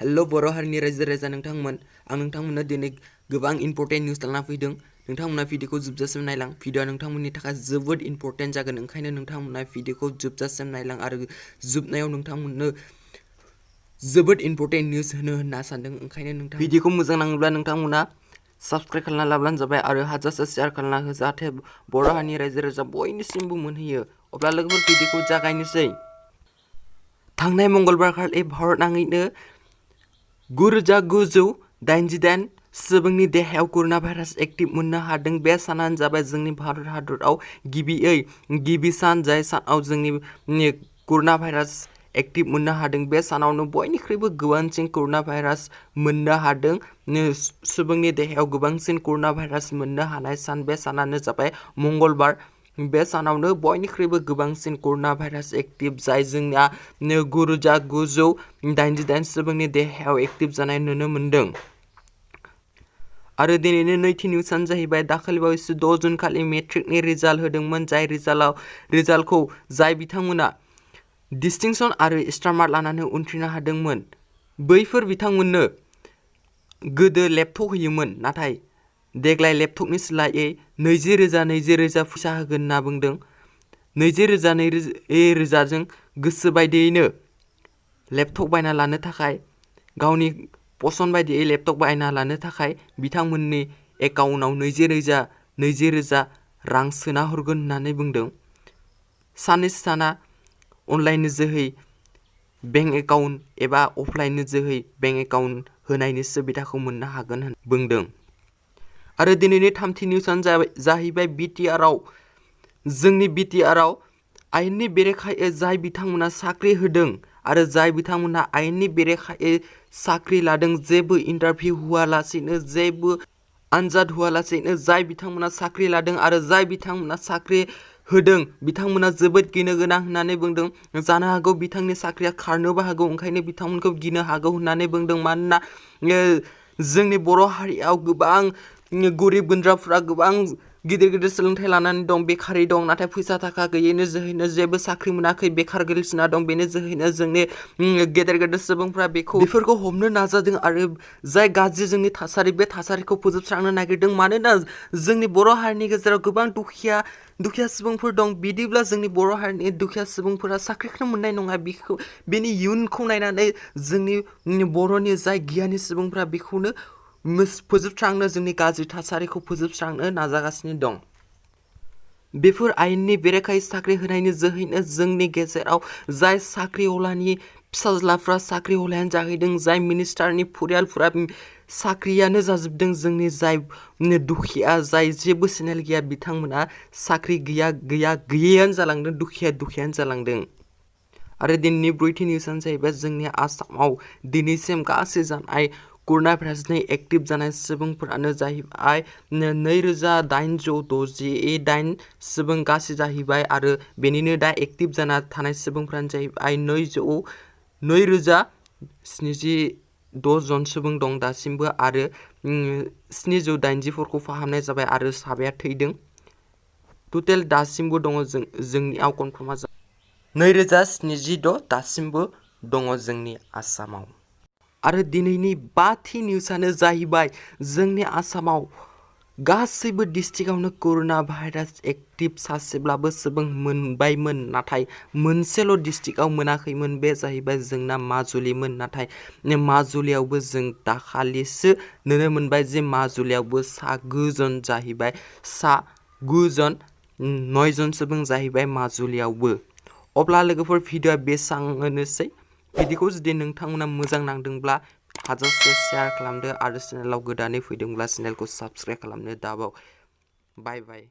Hello बर' हारिनि रायजो राजा नोंथांमोन आं नोंथांमोननो दिनै गोबां इम्पर्टेन्ट निउस लाना फैदों। नोंथांमोना भिडिअखौ जोबजासिम नायलां। भिडिअआ नोंथांमोननि थाखाय जोबोद इम्पर्टेन्ट जागोन, ओंखायनो नोंथांमोना भिडिअखौ जोबजासिम नायलां आरो जोबनायाव नोंथांमोननो जोबोद इम्पर्टेन्ट निउस होनना सानदों। ओंखायनो नोंथां भिडिअखौ मोजां नाङोब्ला नोंथांमोना साबस्क्राइब खालामना लाब्लानो जाबाय आरो हाजासे शेयार खालामना हो, जाहाथे बर' हारिनि रायजो राजा बयनिसिमबो मोनहैयो। अब्ला लोगोफोर भिडिअखौ जागायनोसै। थांनाय मंगलबार खालि भारत नाङैनो 9,988 सुबुंनि देहायाव कर'ना भाइरास एक्टिभ मोननो हादों। बे सानानो जाबाय जोंनि भारत हादराव गिबि सान, जाय सानाव जोंनि कर'ना भाइरास एक्टिभ मोननो हादों। बे सानावनो बयनिख्रुइबो गोबांसिन कर'ना भाइरास मोननो हादों। सुबुंनि देहायाव गोबांसिन कर'ना भाइरास मोननो हानाय सान, बे सानानो जाबाय मंगलबार। बे सानावनो बयनिख्रुइबो गोबांसिन कर'ना भाइरास एक्टिभ, जाय जोंना 9,988 सुबुंनि देहायाव एक्टिभ जानाय नुनो मोनदों। आरो दिनैनि नैथि निउसानो जाहैबाय दाखालिबावैसो 6 जुन खालि मेट्रिकनि रिजाल्ट होदोंमोन। जाय रिजाल्टखौ जाय बिथांमोना डिस्टिंसन आरो स्टार मार्क लानानै उथ्रिनो हादोंमोन, बैफोर बिथांमोननो गोदो लेपटप होयोमोन, नाथाय देग्लाय लेपटपनि सोलायै 20,000 फैसा होगोन होनना बुंदों। 20,000 गोसो बायदियैनो लेपटप बायना लानो थाखाय, गावनि पसन बायदियै लेपटप बायना लानो थाखाय बिथांमोननि एकाउन्टआव 20,000 रां सोना हरगोन होननानै बुंदों। साननैसो साना अनलाइननि जोहै बेंक एकाउन्ट एबा अफलाइननि जोहै बेंक एकाउन्ट होनायनि सुबिदाखौ मोननो हागोन होनना बुंदों। आरो दिनैनि थामथि निउसानो जाहैबाय बिटिआरआव जोंनि बिटिआरआव आयेननि बेरेखायै जाय बिथांमोना साख्रि होदों आरो जाय बिथांमोना आयेननि बेरेखायै साख्रि लादों, जेबो इन्टारभिउ होआलासेनो, जेबो आनजाद होआलासेनो जाय बिथांमोना साख्रि लादों आरो जाय बिथांमोना साख्रि होदों, बिथांमोना जोबोद गिनो गोनां होननानै बुंदों। जानो हागौ बिथांनि साख्रिया खारनोबो हागौ, ओंखायनो बिथांमोनखौ गिनो हागौ होननानै बुंदों। मानोना जोंनि बर' हारियाव गोबां गरिब गुन्द्राफोरा गोबां गिदिर गिदिर सोलोंथाइ लानानै दं, बेखारै दं, नाथाय फैसा थाखा गैयैनि जोहैनो जेबो साख्रि मोनाखै, बेखार गोलैसोना दं। बेनि जोहैनो जोंनि गेदेर गेदेर सुबुंफ्रा बेफोरखौ हमनो नाजादों आरो जाय गाज्रि जोंनि थासारि, बे थासारिखौ फोजोबस्रांनो नागिरदों। मानोना जोंनि बर' हारिनि गेजेराव गोबां दुखिया सुबुंफोर दं। बिदिब्ला जोंनि बर' हारिनि दुखिया सुबुंफोरा साख्रिखौनो मोननाय नङा। बेनि इयुनखौ नायनानै जोंनि बर'नि जाय गियानि सुबुंफ्रा बेखौनो फोजोबस्रांनो, जोंनि गाज्रि थासारिखौ फोजोबस्रांनो नाजागासिनो दं। बेफोर आयेननि बेरेखायै साख्रि होनायनि जोहैनो जोंनि गेजेराव जाय साख्रिआवलानि फिसाज्लाफ्रा साख्रिआवलायानो जाहैदों, जाय मिनिस्टारनि फरियालफोरा साख्रियानो जाजोबदों, जोंनि जाय दुखिया, जाय जेबो चेनेल गैया, बिथांमोना साख्रि गैयैयानो जालांदों, दुखियानो जालांदों। आरो दिनैनि ब्रैथि निउसानो जाहैबाय जोंनि आसामाव दिनैसिम गासै जानाय कर'ना भाइरासनि एक्टिभ जानाय सुबुंफोरानो जाहैबाय 2,868 सुबुं गासै जाहैबाय। आरो बेनिनो दा एक्टिभ जाना थानाय सुबुंफ्रानो जाहैबाय 2,076 जन सुबुं दं दासिमबो, आरो 784खौ फाहामनाय जाबाय आरो साबाया थैदों। टटेल दासिमबो दङ जोंनियाव कनफार्मा 2,076 दासिमबो दङ जोंनि आसामाव। आरो दिनैनि बाथि निउसानो जाहैबाय जोंनि आसामाव गासैबो डिस्ट्रिक्टआवनो कर'ना भाइरास एक्टिभ सासेब्लाबो सुबुं मोनबायमोन, नाथाय मोनसेल' डिस्ट्रिक्टआव मोनाखैमोन, बे जाहैबाय जोंना माजुलिमोन। नाथाय माजुलियावबो जों दाखालिसो नुनो मोनबाय जे माजुलियावबो 9 जन जाहैबाय, 9 जन सुबुं जाहैबाय माजुलियावबो। अब्ला लोगोफोर भिडिअआ बेसांनोसै। भिडिअखौ जुदि नोंथांमोना मोजां नांदोंब्ला हाजासे शेयार खालामदो आरो चेनेलाव गोदानै फैदोंब्ला चेनेलखौ साबस्क्राइब खालामनो दाबाव। बाय बाय।